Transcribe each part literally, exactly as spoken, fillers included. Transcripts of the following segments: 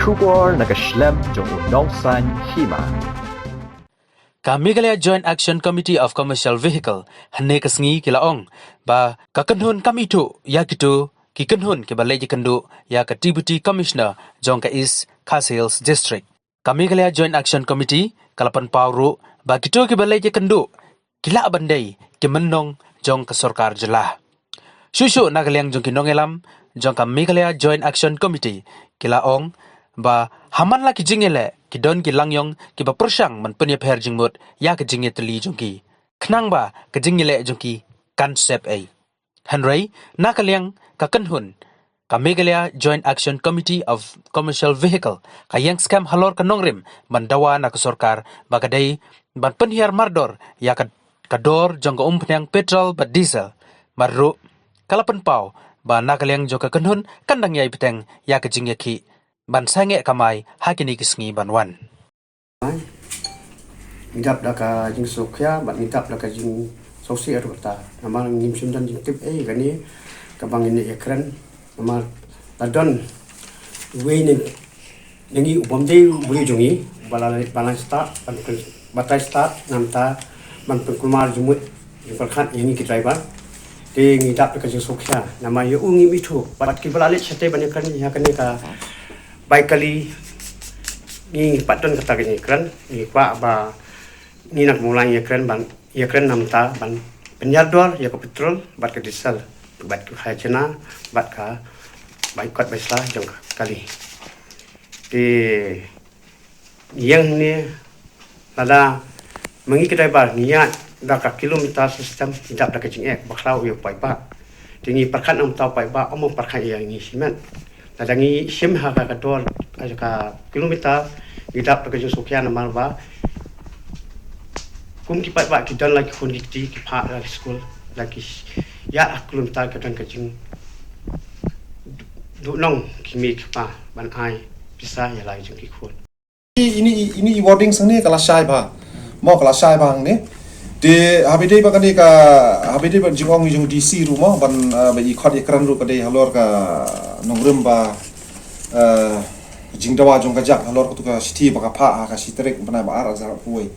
Khubor na ka shlem jong u nongsan hima. Ka Meghalaya Joint Action Committee of Commercial Vehicle hynne ka sngi ki la ong ba ka kynhun kam ithuh ïa kito ki kynhun kiba leit ïakynduh ïa ka Deputy Commissioner jong ka East Khasi Hills District. Ka Meghalaya Joint Action Committee ka la pynpaw ruh ba kito kiba leit ïakynduh ki lah ban dei ki mynnong jong ka sorkar jylla. Shuh shuh na ka liang jong ki nongïalam jong ka Meghalaya Joint Action Committee ki la ong ba ha man la ki jingïaleh ki don ki langïong kiba pyrshang ban pynïapher jingmut ïa ka jingïatylli jong ki, khnang ba ka jingïaleh jong ki kan sep ei. Hynrei na ka liang ka kynhun ka Meghalaya Joint Action Committee of Commercial Vehicle ka ïeng skhem halor ka nongrim ban dawa na ka sorkar ba ka dei ban pynhiar mardor ïa ka, ka dor jong ka umphniang petrol bad diesel. Bad ruh ka la pynpaw ba na ka liang jong ka kynhun kan dang ïai bteng ïa ka jingïakhih ban sangeh kamai ha kine ki sngi ban wan. Ngi dap da ka jingsngewkhia bad ngi dap da ka jingsngewsih ruh ta. Namar ngim shym don jingtip ei kane kaba ngin ïakren. Namar la don uwei na ngi u bym dei u briew jong ngi ba la leit ban stad, ban batai stad namar ban pynkulmar jingmut jingpyrkhat ïa ngi ki driver. Te ngi dap da ka jingsngewkhia namar ïa u ngim ithuh bad kiba la leit shatei ban ïakren ïa kane ka bai kali. Ngi, ngi pat don kata ka jingïakren, ngi kwah ba ngi na ka Mawlai ïakren ban ïakren namar ban pynhiar dor ïa ka petrol bad ka diesel bad ka khajna bad ka bai kot bai sla jong ka kali. Te ïeng ne lada ma ngi ki driver ngi ïaid da ka kilometer system, ngi dap da ka jingeh ba khraw ïa u paidbah. Te ngi pyrkhat namar u paidbah, ym pyrkhat ïa ngi shimet. Lada ngi shim ha ka, ka dor, ha ka kilometer, ngi dap da ka jingsngewkhia namar ba kum ki paidbah ki don la ki khun ki kti ki phah la ki skul, la ki ïaid ha kilometer, ki don ka jingduhnong ki mei ki pa ban ai pisa ïa la ki jong ki khun. Ini, ini, ini i wording hangne ka la shai bha. Mo, ka la shai bha hangne. Te haba ïadei bad kane ka, haba ïadei bad jingong jong u D C ruh mo, ban, eh, ba i khot ïakren ruh ka dei halor ka nongrim ba, eh, jingdawa jong ka jack halor katu ka shithi ba ka phah ha ka shi tarik bnai ba ar hajar arphew wei.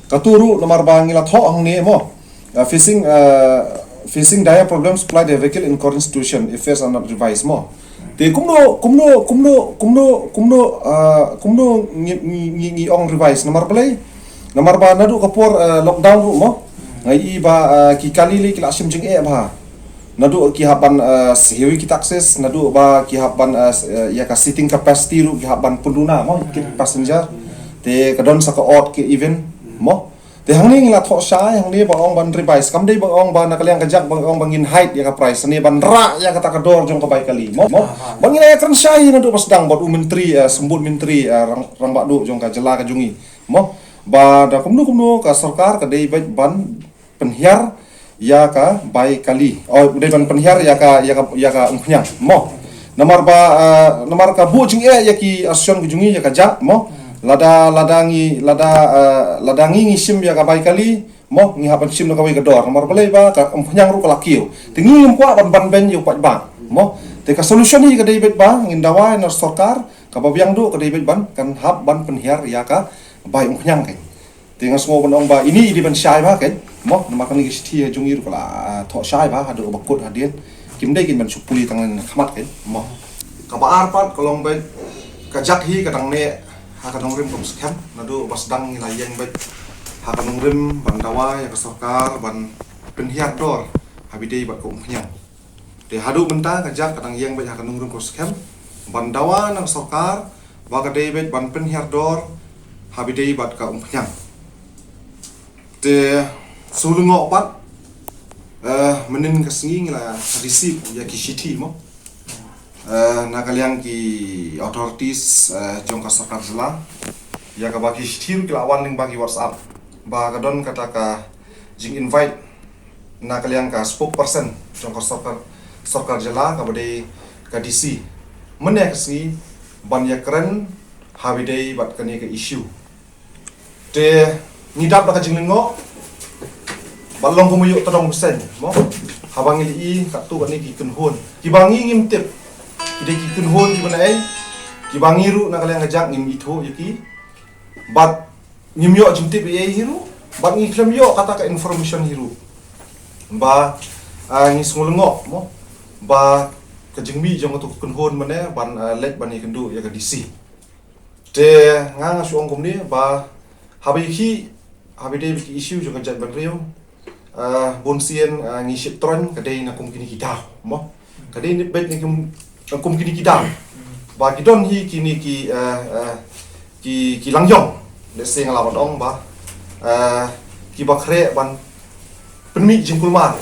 Katu ruh namar ba ngi la thoh hangne mo. Uh, facing, uh, facing dire problem, supply the vehicle in current situation, if fares are not revised mo. Te kumno, kumno, kumno, kumno, kumno, uh, kumno ngi, ngi, ngi, ngi ong revise namar balei? Namar ba naduh ka por, uh, lockdown ruh mo. Nga i ba, uh, ki kali lei ki la shim jingeh bha. Naduh ki hap ban, uh, siew ïa ki taxes, naduh ba ki hap ban, uh, s-, uh, ïa ka seating capacity ruh ki hap ban pynluna mo, ki passenger. Te ka don sa ka odd ki event mo. Te hangne ngi la thoh shai, hangne ba ong ban revise. Kam dei ba ong ba na ka liang ka jack ba ong ba ngin hike ïa ka price. Hangne ban rah ïa kata ka dor jong ka bai kali. Mo, mo. Ba ngi la ïakren shai naduh ba sdang bad u myntri, eh, symbud myntri, eh, rang, rangbah duh jong ka jylla ka jong ngi. Mo. Ba da kumno kumno ka sorkar ka dei beit ban pynhiar ïa ka bai kali. Oh, dei ban pynhiar ïa ka, ïa ka, ïa ka umphniang. Mo. Namar ba, eh, namar ka buh jingeh ïa ki association ka jong ngi ïa ka jack mo. Lada, lada ngi, lada, eh, lada ngi ngi shim ïa ka bai kali mo, ngi hap ban shim na kawei ka dor. Namar balei ba ka umphniang ruh ka la kiew. Te ngi ngim kwah ban ban beiñ ïa u paidbah mo. Te ka solution hi ka dei beit ba ngin dawa na sorkar, kaba biang duh ka dei beit ban kan hap ban pynhiar ïa ka bai umphniang kan. Te nga sngew ban ong ba ini i dei ban shai bha kan. Mo, namar kane ka shithi jong i ruh ka la, ah, thoh shai bha haduh ba kut hadien. Kim dei kin ban shu pule tang na khmat kan. Mo. Kaba ar pat ka long beit ka jack hi ka dang neh ha ka nongrim kum skhem. Naduh ba sdang ngi la ïeng beit ha ka nongrim ban dawa ïa ka sorkar ban pynhiar dor haba ïadei bad ka umphniang. Te haduh mynta ka jack ka dang ïeng beit ha ka nongrim kum skhem ban dawa na ka sorkar ba ka dei beit ban pynhiar dor haba ïadei bad ka umphniang. Te shu lyngngoh pat, eh, mynnin ka sngi ngi la receive ïa ki shithi mo. Eh, na ka liang ki authorities, eh, jong ka sorkar jylla. Ïa kaba ki shithi ruh ki la wan lyngba ki WhatsApp. Ba ka don kata ka jing invite na ka liang ka spokesperson jong ka sorkar, sorkar jylla kaba dei ka D C. Mynne ka sngi ban ïakren haba ïadei bad kane ka issue. Te ngi dap da ka jinglyngngoh ba long kum ïoh tadong bseiñ mo. Haba ngi la i katto katne ki kynhun kiba ngi ngim tip. Ki dei ki kynhun kiba na ei. Kiba ngi ruh na ka liang ka jaka ngim ithuh ïa ki. Bad ngim ïoh jingtip ïa hi ruh. Bad ngi khlem ïoh kata ka information hi ruh. Ba ah, ngi sngewlyngngoh mo. Ba ka jingmih jong katu ka kynhun mynne ban ah, leit ban ïakynduh ïa ka D C. Te nga nga shu ong kumne ba haba ïakhih, haba dei bad ki issue jong ka jaitbynriew, ah, bun sien ah, ngi shit troiñ ka dei na kum kine ki daw mo. Ka dei bad na kum, na kum kine ki daw. Ba ki don hi kine ki ah, ah, ki, ki langïong. Let's say nga lah ban ong ba ah, kiba khreh ban pynmih jingkulmar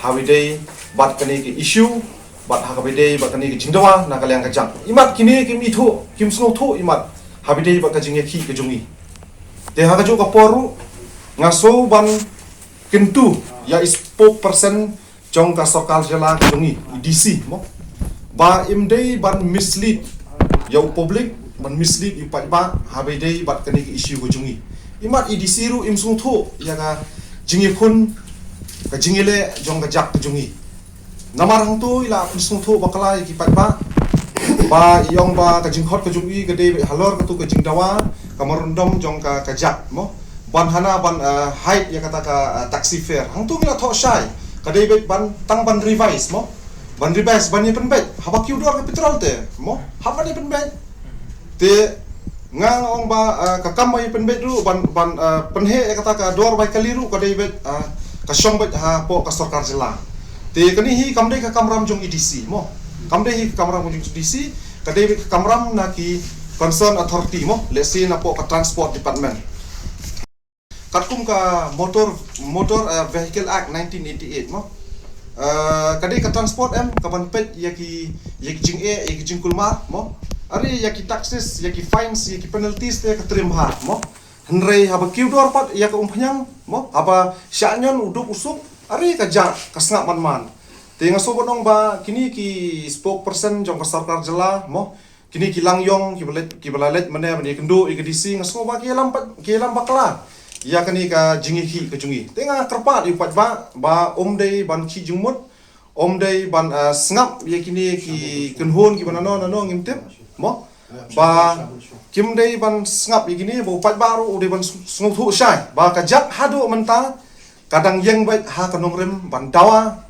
haba dei bad kane ka issue, bad ha kaba dei bad kane ka jingdawa na ka liang ka jaka. Imat kine kim ithuh, kim sngewthuh imat haba dei bad ka jingïakhih ka jong ngi. Te ha kajuh ka por ruh nga sngew ban kyntu ïa i spokesperson jong ka sorkar jylla ka jong ngi, i D C mo. Ba im dei ban mislead ïa u public, ban mislead ïa u paidbah haba dei bad kane ka issue ka jong ngi. Imat i D C ruh im sngewthuh ïa ka jingïakhun, ka jingïaleh jong ka jaka ka jong ngi. Namar hangto i la pynsngewthuh bakla ïa ki paidbah ba i ong ba ka jingkhot ka jong i ka dei halor katu ka jingdawa ka memorandum jong ka, ka jaka mo. Ban hana ban ah, hike ïa kata ka ah, taxi fare. Hangto ngi la thoh shai. Ka dei bad ban tang ban revise mo. Ban revise ban ïa pynbeit. Haba kiew dor ka petrol te mo. Haba ban ïa pynbeit. Te nga nga ong ba ah, ka kam ba ïa pynbeit ruh ban, ban ah, pynheh ïa kata ka dor bai kali ruh ka dei bad ah, ka shong bad hapoh ka sorkar jylla. Te kane hi kam dei ka kamram jong i D C mo. Kam dei hi ka kamram jong i D C, ka dei bad ka kamram na ki concern authority mo. Let's say napoh ka transport department. Katkum ka Motor, Motor ah, Vehicle Act nineteen eighty-eight mo. Ah, ka dei ka transport em ka ban peit ïa ki, ïa ki jingeh, ïa ki jingkulmar mo. Are ïa ki taxes, ïa ki fines, ïa ki penalties te ka triem bha mo. Hynrei haba kiew dor pat ïa ka umphniang mo, haba shah ñion u duk u suk, are ka jaka ka sngap man man. Te nga sngew ban ong ba kine ki spokesperson jong ka sorkar jylla mo, kine ki langïong kiba leit, kiba la leit mynne mynne kynduh ïa ka D C, nga sngew ba ki ïalam pat, ki ïalam bakla ïa kane ka jingïakhih ka jong ngi. Te nga kyrpad ïa u paidbah ba um dei ban khih jingmut, um dei ban ah, sngap ïa kine ki kynhun kiba nano nano ngim tip mo. Ba kim dei ban sngap ïa kine, ba u paidbah ruh u dei ban sngewthuh shai ba ka jaka haduh mynta ka dang ïeng beit ha ka nongrim ban dawa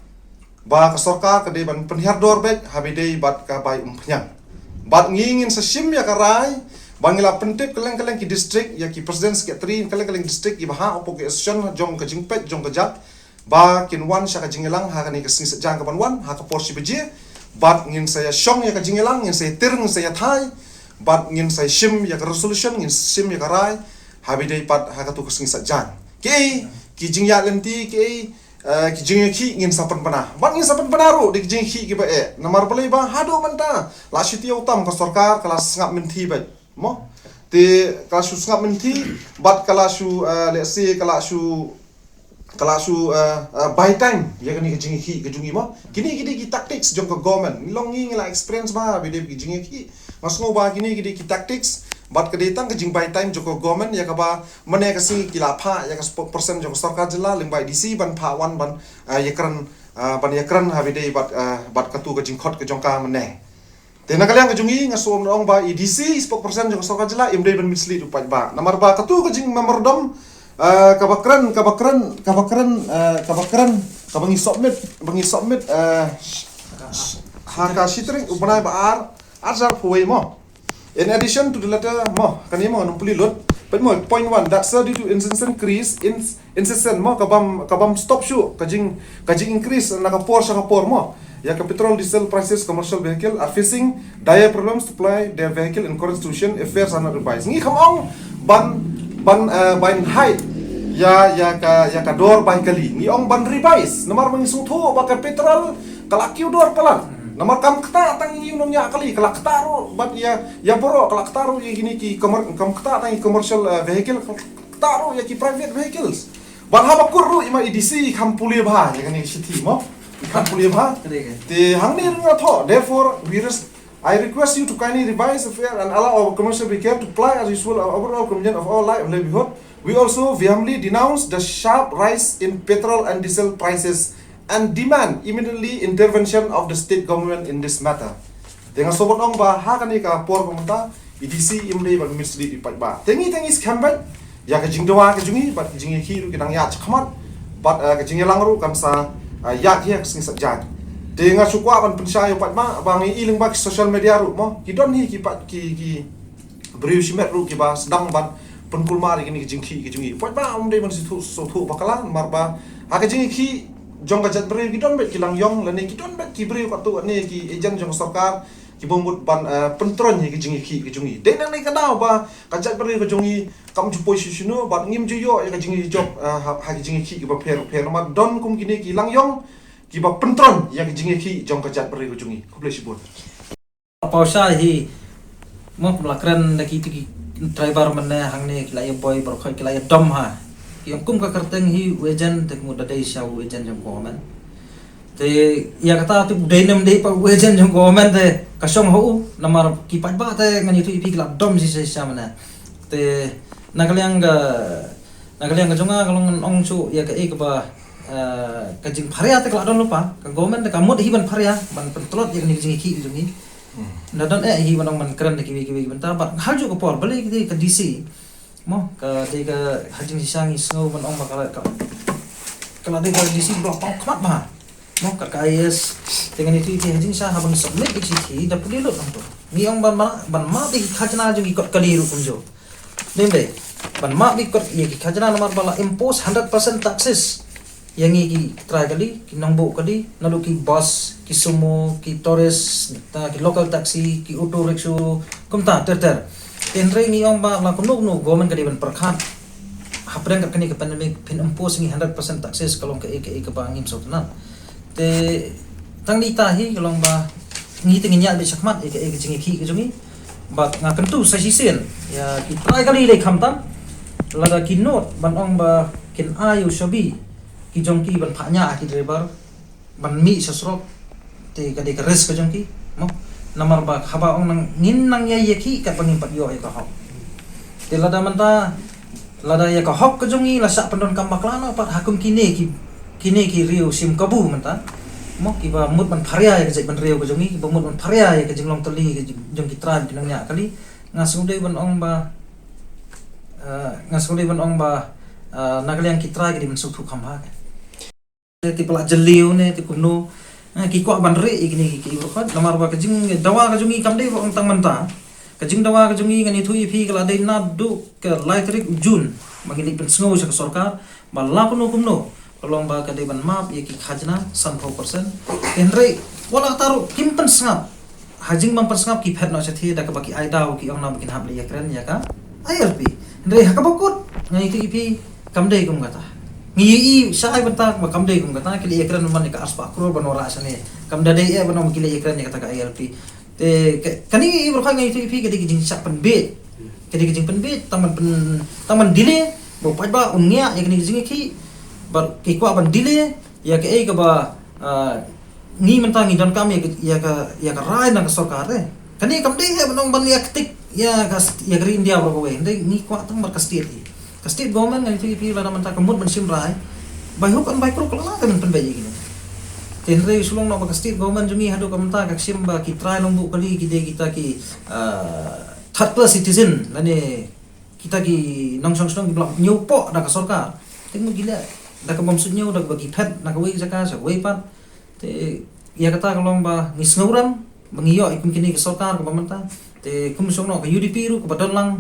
ba ka sorkar ka dei ban pynhiar dor beit haba dei bad ka bai umphniang. Bad ngi ngin sa shim ïa ka rai ba ngi la pyntip kylleng kylleng ki district, ïa ki president secretary kylleng kylleng district kiba hap hapoh ka association jong ka jingpeit jong ka jaka, ba kin wan sha ka jingïalang ha kane ka sngi Saitjaiñ ka ban wan ha ka por shi baje. Bad ngin sa ïa shong ïa ka jingïalang, ngin sa ïa tir, ngin sa ïa thai. Bad ngin sa ïa shim ïa ka resolution, ngin sa shim ïa ka rai haba dei pat ha katu ka sngi Saitjaiñ. Kiei ki jingïaid lynti, kiei eh, ki jingïakhih ngin sa pynbna. Bad ngin sa pynbna ruh da ki jingïakhih kiba eh. Namar balei ba haduh mynta la shu tiaw tam ka sorkar ka la sngap mynthi bad mo. Te ka la shu sngap mynthi bad ka la shu eh, let's say ka la shu, ka la shu eh, eh, buy time ïa kane ka jingïakhih ka jong ngi mo. Kine ki dei ki tactics jong ka government. Ngi long ngi, ngi la experience bha ba dei ki jingïakhih. Nga sngew ba kine ki dei ki tactics bad ka dei tang ka jing buy time jong ka government ïa kaba mynne ka sngi ki la phah ïa ka spokesperson jong ka sorkar jylla lyngba i D C ban phah wan ban eh, ïakren, eh, ban ïakren haba dei bad eh, bad katu ka jingkhot ka jong ka mynne. Te na ka liang ka jong ngi nga sngew ban ong ba i D C spokesperson jong ka sorkar jylla im dei ban mislead u paidbah. Namar ba katu ka jingmemorandum eh, kaba kren, kaba kren, kaba kren, eh, kaba kren, kaba ngi submit, ba ngi submit eh, ha ka shi tarik u bnai ba ar, ar hajar arphew wei mo. In addition to the letter mo, kane mo ngan pule lut. Peit mo, point one, that sir, due to incessant increase in, incessant mo, ka bym, ka bym stop shuh ka jing, ka jing increase na ka por sha ka por mo. Ïa ka petrol, diesel prices, commercial vehicle are facing dire problems to ply their vehicle in current situation if fares are not revised. Ngi kham ong ban, ban eh, ban hike ïa, ïa ka, ïa ka dor bai kali. Ngi ong ban revise. Namar ba ngi sngewthuh ba ka petrol ka la kiew dor palat. Namar kam ktah tang ïa u nongñiah kali, ka la ktah ruh bad ïa, ïa baroh, ka la ktah ruh ïa kine ki commer-, kam ktah tang ïa commercial eh, vehicle, ka la ktah ruh ïa ki private vehicles. Bad haba kut ruh i ma i D C i kham pule bha ïa kane ka shithi mo. I kham pule bha. Te hangne ruh nga thoh, therefore we res-, I request you to kindly revise the fare and allow our commercial vehicle to ply as usual our overall convenience of our life and livelihood. We also vehemently denounce the sharp rise in petrol and diesel prices and demand immediately intervention of the state government in this matter. Te nga sngewbha ban ong ba ha kane ka por ba mynta, i DC im dei ban mynsiem ïa i paidbah. Te ngi te ngi skhem bad ïa ka jingdawa ka jong ngi bad ka jingïakhih ruh ki dang ïaid shakhmat bad, eh, ka jingïalang ruh kan sa, eh, ïaid hi ha ka sngi Saitjaiñ. Te nga shu kwah ban pynshai ïa u paidbah ba ngi i lyngba ki social media ruh mo, ki don hi ki paid ki, ki briew shimet ruh kiba sdang ban pynkulmar ïa kine ki jingïakhih ki jong ngi. Paidbah um dei ban sngewthuh, sngewthuh bakla namar ba ha ka jingïakhih jong ka jaitbynriew ki don bad ki lang ïong lane ki don bad ki briew katto katne ki agent jong ka sorkar kiba mut ban, eh, pyntroiñ ïa ka jingïakhih ka jong ngi. Dei nangne ka daw ba ka jaitbynriew ka jong ngi kam ju poi shuh shuh noh bad ngim ju ïoh ïa ka jingïakhih jong, eh, ha, ha ka jingïakhih kiba pher pher namar don kum kine ki lang ïong kiba pyntroiñ ïa ka jingïakhih jong ka jaitbynriew ka jong ngi. Khublei shibun. Paw sha hi mo, la kren da ki tu ki driver mynne hangne ki la ïa boi baroh khoit ki la ïa dom ha. Ki ong kum ka kyrteng hi u agent te kumta dei sha u agent jong government. Te ïa kata tu dei nem dei pat u agent jong government te ka shong ha u namar ki paidbah te ngan ïathuh ïa phi ki la dom shisha shisha mynne. Te na ka liang ka, na ka liang ka jong nga ka long ngan ong shuh ïa kaei kaba, eh, ka jingpharia te ka la don lypa, ka government te ka mut hi ban pharia ban pyntlot ïa kane ka jingïakhih ka jong ngi. Hmm. Na don eh hi ban ong ban kren da kiwei kiwei ki bynta bad ha juh ka por balei ki dei ka DC. Mo ka dei ka ha jingshisha ngi sngew ban ong ba ka la ka, ka la dei ka DC ba la paw khmat bha. Mo ka, ka IAS te ngan ïathuh ïa phi ha jingshisha haba ngi submit ïa ka shithi da pule lut nangto. Ngi ong ban ma, ban map ïa ki khajna jong ki kot kali ruh kumjuh. Dei dei ban map ïa ki kot ïa ki khajna namar ba la impose hundred percent taxes ïa ngi ki trai kali, ki nongbuh kali, naduh ki bus, ki sumo, ki tourist, ta ki local taxi, ki auto rickshaw, kumta ter ter. Te hynrei ngi ong ba la kumno kumno government ka dei ban pyrkhat. Hapdeng kat kane ka pandemic phin impose ngi hundred percent taxes ka long kaei kaei kaba ngim sngewtynnat. Te tang dei ta hi ka long ba ngi te ngin ïaid beit shakhmat ïa kaei ka jingïakhih ka jong ngi. Bad nga kyntu sa shisien ïa ki trai kali dei khamtam lada ki nud ban ong ba kin ai u shabi ki jong ki ban phah ñiah ha ki driver ban mih sha surok. Te ka dei ka risk ka jong ki mo. Namar ba haba ong nang ngin nang ïa ïakhih katba ngim pat ïoh ïa ka hok. Te lada mynta lada ïa ka hok ka jong ngi la shah pyndonkam bakla noh pat ha kum kine ki, kine ki riew shim kabu mynta mo kiba mut ban pharia ïa ka jaitbynriew ka jong ngi, kiba mut ban pharia ïa ka jinglong tylli ka jong, jong ki trai ki nongñiah kali. Nga sngewdei ban ong ba, eh, nga sngewdei ban ong ba, eh, na ka liang ki trai ki dei ban sngewthuh kham bha. Te pala jylliew ne te kumno, eh, ki kwah ban rieh ïa kine ki, ki baroh khoit namar ba ka jingdawa ka jong ngi kam dei ba ong tang mynta. Ka jingdawa ka jong ngi ngan ïathuh ïa phi ka la dei naduh ka lai tarik u Jun ba ngi leit pynsngew sha ka sorkar ba la kumno kumno ka long ba ka dei ban map ïa ki khajna sanphew percent. Hynrei wat la kata ruh kim pynsngap. Ha jingbym pynsngap ki phet noh shathie da kaba ki ai daw ki ong naba kin hap leit ïakren ïa ka ILP. Hynrei ha kaba kut ngan ïathuh ïa phi kam dei kum kata. Ngi ïohi shai bynta ba kam dei kum kata, ki leit ïakren man ïa ka arspah klur ban wanrah shane. Kam da dei eh ban ong ki leit ïakren ïa kata ka ILP. Te ka, kane ïa i baroh khoit ngan ïathuh ïa phi ka dei ka jingshah pynbiej. Ka dei ka jingpynbiej tang ban pyn, tang ban delay ba u paidbah un ngiah ïa kane ka jingïakhih. Bad ki kwah ban delay ïa kaei kaba, ah, ngi mynta ngi donkam ïa ka, ïa ka, ïa ka rai na ka sorkar eh. Kane kam dei eh ban ong ban ïa ktik ïa ka st-, ïa ka ri India baroh kawei. Hynrei ngi kwah tang bad ka state hi. Ka state government ngan ïathuh ïa phi lada mynta ka mut ban shim rai. By hook and by crook ka la lah ka ban pynbiej ïa kine. Te hynrei shu long noh ba ka state government jong ngi haduh ka mynta ka shim ba ki trai nongbuh kali ki dei kita ki, ah, third class citizen lane kita ki nongshong shnong kiba la ñiewpoh da ka sorkar. Te mut ki leh da kabym suidñiew da kaba ki phet na kawei ka jaka sha kawei pat. Te ïa kata ka long ba ngi sngewrem ba ngi ïoh ïa kum kine ki sorkar kaba mynta. Te kum shong noh ka UDP ruh kaba don lang.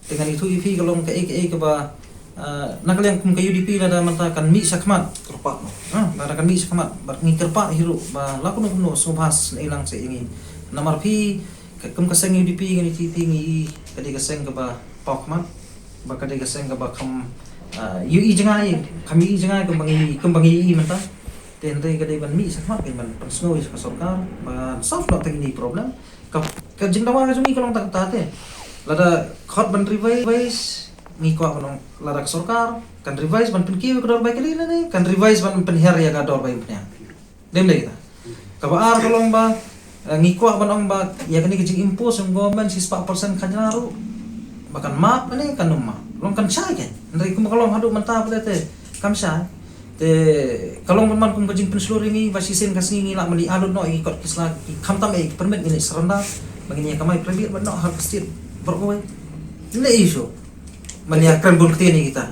Te ngan ïathuh ïa phi ka long kaei kaei kaba, ah, na ka liang kum ka UDP lada mynta kan mih shakhmat. Kyrpad noh. Ah, lada kan mih shakhmat bad ngi kyrpad hi ruh ba la kumno kumno sngewbha sngewbha lang seh ïa ngi. Namar phi ka, kum ka seng UDP ngan ïathuh ïa phi ngi ka dei ka seng kaba paw khmat. Ba ka dei ka seng kaba kham, ah, ïohi jngai, kham ïohi jngai kumba ngi, kumba ngi ïohi mynta. Te hynrei ka dei ban mih shakhmat, ka dei ban pynsngew ïa ka sorkar ban solve noh tang kine ki problem. Ka, ka jingdawa ka jong ngi ka long tang kata te. Lada khot ban revise, ngi kwah ban ong lada ka sorkar kan revise ban pynkiew ïa ka dor bai kali lane kan revise ban pynhiar ïa ka dor bai umphniang. Dei ym dei kita. Kaba ar ka long ba, eh, ngi kwah ban ong ba ïa kane ka jingimpose jong government shispah percent khajna ruh ba kan map lane kan ym map. Long kan shai kein. Hynrei kumba ka long haduh mynta pule te kam shai. Te ka long man kum ka jingpynshlur ïa ngi ba shisien ka sngi ngi lah ban ïa lut noh ïa ki kot ki sla, ki khamtam ïa ki permit, ngi leh surrender ba ngin ïa kamai private ban noh ha ka state baroh kawei. Ngi leh issue ban ïa kren bun ktien ïa kita.